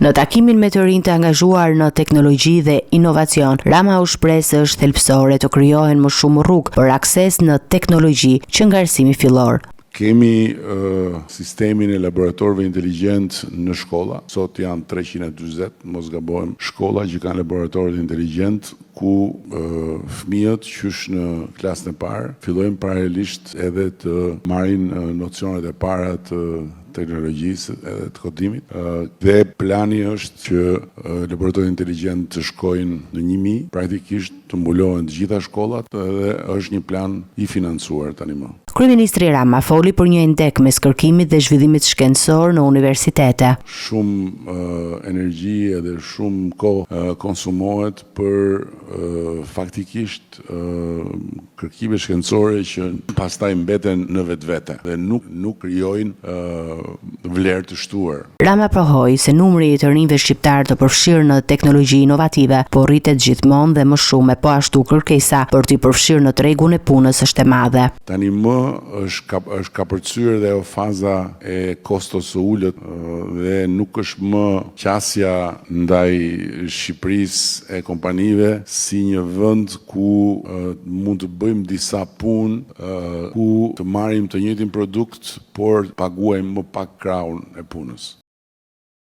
Në takimin me të rinj të angazhuar në teknologji dhe inovacion, Rama u shpreh se është thelbësore të krijohen më shumë rrugë për akses në teknologji që nga arsimi fillor. Kemi sistemin e laboratorëve inteligjent në shkolla. Sot janë 340, mos gabohem, shkolla që kanë laboratorët inteligjent ku fëmijët qysh në klasën e parë fillojnë paralelisht edhe të marrin nocionet e para të teknologjisë edhe të kodimit. Dhe plani është që laboratorët inteligjent të shkojnë në 1000, praktikisht të mbulohen të gjitha shkollat dhe është një plan i financuar tani më. Kryeministri Rama foli për një hendek mes kërkimit dhe zhvillimit shkencor në universitete. Shumë energji edhe shumë kohë konsumohet për faktikisht kërkime shkencore që pastaj mbeten në vetvete dhe nuk nuk krijojnë vlerë të shtuar. Rama pohoi se numri i të rinjve shqiptarë të përfshirë në teknologji inovative po rritet gjithmonë dhe më shumë e po ashtu kërkesa për t'i përfshirë në tregun e punës është e madhe. Tani më është kap, është kapërcyer dhe ajo faza e kostos së ulët dhe nuk është më qasja ndaj Shqipërisë e kompanive si një vend ku mund të bëjmë disa punë, ku të marrim të njëjtin produkt, por paguajmë më pak krahun e punës.